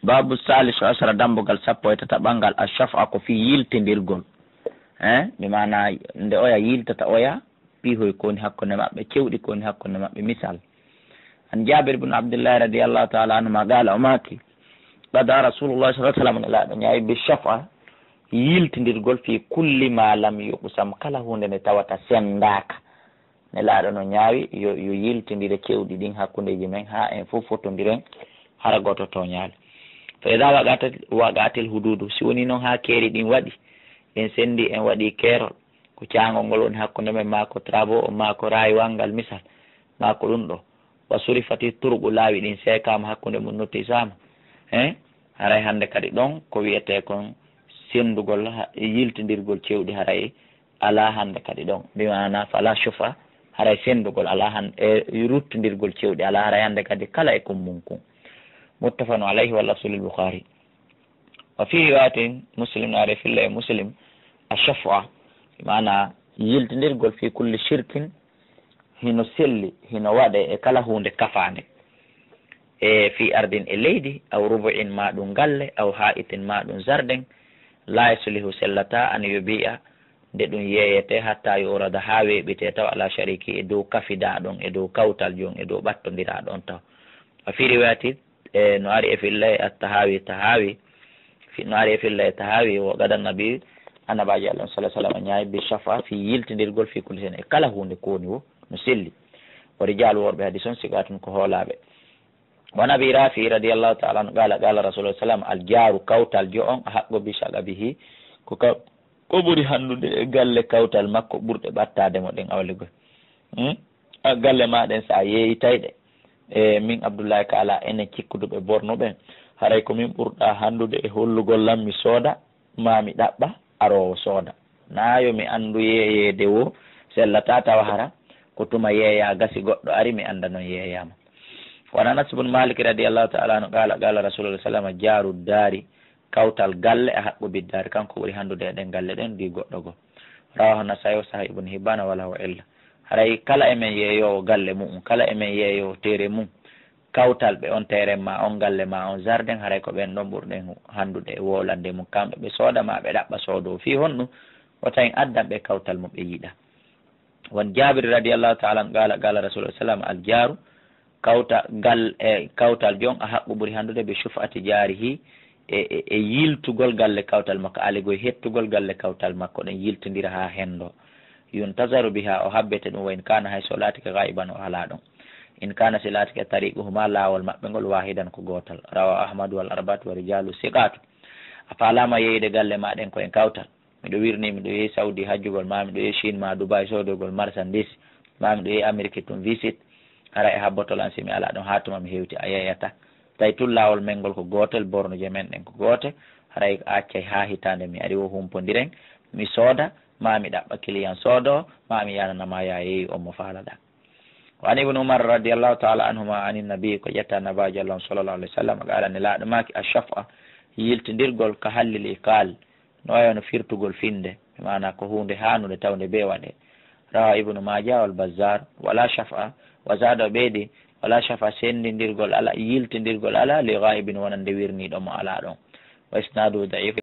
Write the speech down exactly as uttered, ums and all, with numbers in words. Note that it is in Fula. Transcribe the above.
Babu salisu asara, dambugal sappo e tataɓal ngal, ash-shaf'a ko fii yiltindirgol. Eh, bi maana nde oya yiltata oya, piihoy ko woni hakkunde maɓɓe, cewɗi ko woni hakkunde maɓɓe. Misal, an Jabir ibn Abdullah radiyallahu ta'ala anhuma qala, o maaki, qada Rasulullah sallallahu alaihi wasallam, Nelaaɗo ñaawi, bi shaf'a, yiltindirgol, fii kulli ma lam yuqsam, kala huunde nde tawata senndaaka. Nelaaɗo no ñaawi yo, yo yiltindire cewɗi ɗin hakkundeeji men, haa en fof fotondiren, hara gooto tooñaali. Fa idaa waqa'at, waqa'atil huduudu, si woni noon haa keeri ɗin waɗi, en senndi, en waɗi keerol, ko caangol ngol woni hakkunde men, maa ko travaux o, maa ko raaywal ngal, misal, maa ko ɗum ɗo, wa surifati turuqu, laawi ɗin seekaama, hakkunde mum nottisaama, hein? Haray hannde kadi ɗon ko wiyetee kon senndugol, ha-, yiltindirgol cewɗi, haray alaa hannde kadi ɗon. Bi maana fala shuf'a, haray senndugol alaa hannde, e ruttindirgol cewɗi alaa, haray hannde kadi kala e kun mum kun. Muttafaqun alayhi wal lafzu lil Bukhari. Wa fi riwayatin Muslim, no ari e filla e Muslim, ash-shaf'a, bi maana yiltindirgol, fi kulli shirkin, hino selli, hino waɗee e kala huunde kafaande. E fii ardin, e leydi, aw rubu'in, maa ɗum galle, aw ha'itin, maa ɗum zarden, laa yuslihu, sellataa, an yubi'a, nde ɗum yeeyetee, hatta yu'rada, haa weeɓitee taw, ala shariki, e dow kafidaaɗo on, e dow kawtal jon, e dow ɓattondiraaɗo on taw. Wa fii riwayati, e no ari e filla e At-Tahawi, Tahawi, fi-, no ari e filla e Tahawi, wa qada Nabi, Annabaajo Allah sallallahu alaihi wasallam ñaawi, bi shaf'a, fii yiltindirgol, fii kulli shay'in, e kala huunde ko woni wo no selli. Wa rijaalu, worɓe hadiis on, siqatun, ko hoolaaɓe. Wa an Abi Rafi radiyallahu ta'ala anhu qala, qala Rasulullah sallam, al jaaru, kawtal jo on, ahaqqu bi shaqabihi, ko ka-, ko ɓuri hanndude e galle kawtal makko ɓurɗe ɓattaade mo ɗen awligol. Hmm? A galle ma ɗen, sa yeeyitay ɗe. E min Abdullahi ka ala enen cikkuduɓe borno ɓen, haray ko min ɓurɗa hanndude e hollugol lam mi sooda, maa mi ɗaɓɓa aroowo sooda. Naa yo mi anndu yeeyeede wo sellataa tawa hara ko tuma yeeyaa gasi goɗɗo ari mi annda non yeeyaama. Wa an Anas ibn Malik radiyallahu ta'ala anhu qala, qala Rasulullah sallam, jaaru daari, kawtal galle, ahaqqu biddaari, kanko ɓuri hanndude e ɗen galle ɗen di goɗɗo goo. Rawahu Nasaa'i wa Sahih Ibn Hibban wa lahu illa. Haray kala e men yeeyoowo galle mu'un, kala e men yeeyoowo teere mum, kawtal ɓe on teere ma, on galle ma, on jardin, haray ko ɓen ɗon ɓurɗen hanndude e wowlande mum, kamɓe ɓe sooda ma ɓe ɗaɓɓa soodoowo. Fii honɗum? Wota en addan ɓe kawtal mo ɓe yiɗa. Wa an Jaabir radiyallahu ta'ala anhu qala, qala Rasulullah sallam, al jaaru, kawta-, gal-, e, kawtal jon, ahaqqu, ɓuri hanndude, bi shuf'ati jaarihi, e, e, e yiltugol galle kawtal makko, aligoy hettugol galle kawtal makko ɗen, yiltindira haa henndo. Yuntazaru biha, o habbete ɗum, wa in kana, hay so laatike, ghaiban, o alaa ɗon. In kana, si laatike, tariquhuma, laawol maɓɓe ngol, wahidan, ko gootal. Rawahu Ahmad wal arba'atu wa rijalu siqatu. A faalaama yeeyude galle ma ɗen ko en kawtal. Miɗo wirnii, miɗo yehi Saudi hajjugol, maa miɗo yehi Chine, maa Dubai soodogol marchandise, maa miɗo yehi Amérique tun visite, haray a habboto lan si mi alaa ɗon, haa tuma mi hewti, a yeeyata. Tawi tun laawol men ngol ko gootel, bornoje men ɗen ko goote, haray a accay haa hitaande mi ari wo humpondiren, mi sooda, maa mi ɗaɓɓa client soodoowo, maa mi yanana ma yaa yeeyi on mo faalaɗaa. Wa an Ibn Umar radiyallahu ta'ala anhuma anin nabi, ko ƴetta Nabaajo Allah on sallallahu alaihi wasallam, qala, Nelaaɗo maaki, ash-shaf'a, yiltindirgol, ka hallil iqal, no wayi no firtugol finde, bi maana ko huunde haanunde tawde bee waɗee. Rawa Ibnu Maaja wal Bazzaar, wala shaf'a, wa zaada, o ɓeydi, wala shaf'a, senndindirgol alaa, yiltindirgol alaa, li ghaibin, wonande wirniiɗo mo alaa ɗon. Wa isnaaduhu da'if.